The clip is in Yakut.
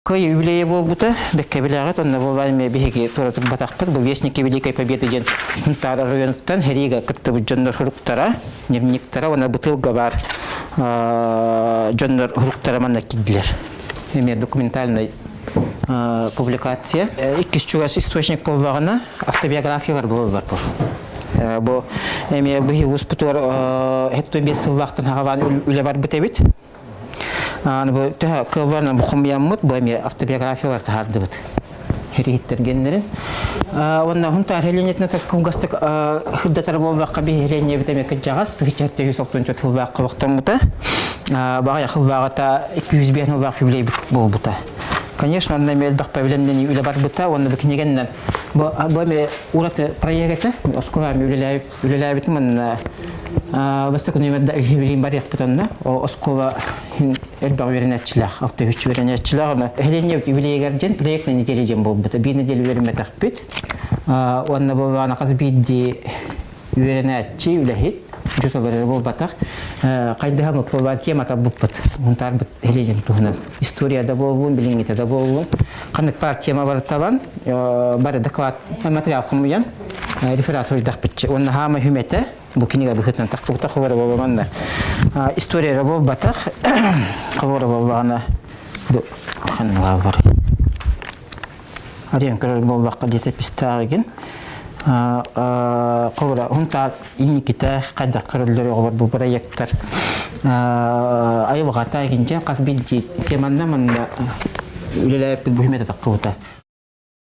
Кыайыы үбүлүөйэ буолбута, бэккэ билэҕит, онно буолбаан эмиэ биһиги туора турбатахпыт. Бу Вестники Великой Победы диэн Сунтаар оройуонуттан сэриигэ кыттыбыт дьоннор суруктара, дневниктара уонна бытыылга баар дьоннор суруктара манна киирдилэр. Эмиэ документальный публикация. Иккис чугас источник буолбаҕына автобиография бар буолбар бу. Бу эмиэ биһи успутугар 75 сыллаахтан хаҕалаан үлэ барбыт эбит. Аны бу төһө кылларынан бу хомуйаммыт, бу эмиэ автобиографиялар таһаардыбыт. Хириһиттэргеннэрин. Уонна Хунтаар Хеленетіне кылгастык хырдатар буолбакка би Хеленебит эмиэ кыдьаҕас, 1764 хылбаахха олохтоммута. Баҕайа хылбааҕата 205 хылбаах юбилейбит буолбута. Конечно, онно эмиэ элбэх проблемнени үлэ барбыта, уонна бу кинигэннэн бу эмиэ ураты проект этэ. Оскуола эмиэ үлэлээбитим уонна бастакы нүөмэрдэ билигин барыахпыт онно оскуола элбэх үөрэнээччилээх автоүччү үөрэнээччилээх онно нэһилиэнньэбит юбилейыгар диэн проектная неделя диэн буолбута биир неделя үөрэммэтэхпит уонна буоллаҕына хас биирдии үөрэнээччи үлэһит дьуталары буолбатах хайдыһамыт буолбаан тема талбыппыт мунтаарбыт нэһилиэнньэтин туһунан история да буоллун билиҥҥитэ да буоллун ханнык баар тема бары талан бары доклад материал хомуйан реферат суруйдахпытчы уонна хаама хүмэтэ бу кинигэ быһыытынан тахсыбыта хобора буолбанна история буолбатах хобора буолбаҕына бу ханна бар арыйан көрөр буоллахха диэтэ пистаагын хобора хунтаар инникитэ хайдах көрөллөр оҕолор бу проекттар айылҕата гинжен хас биирдии теманна манна үлэлээппит бу хүмэтэ таххыбыта.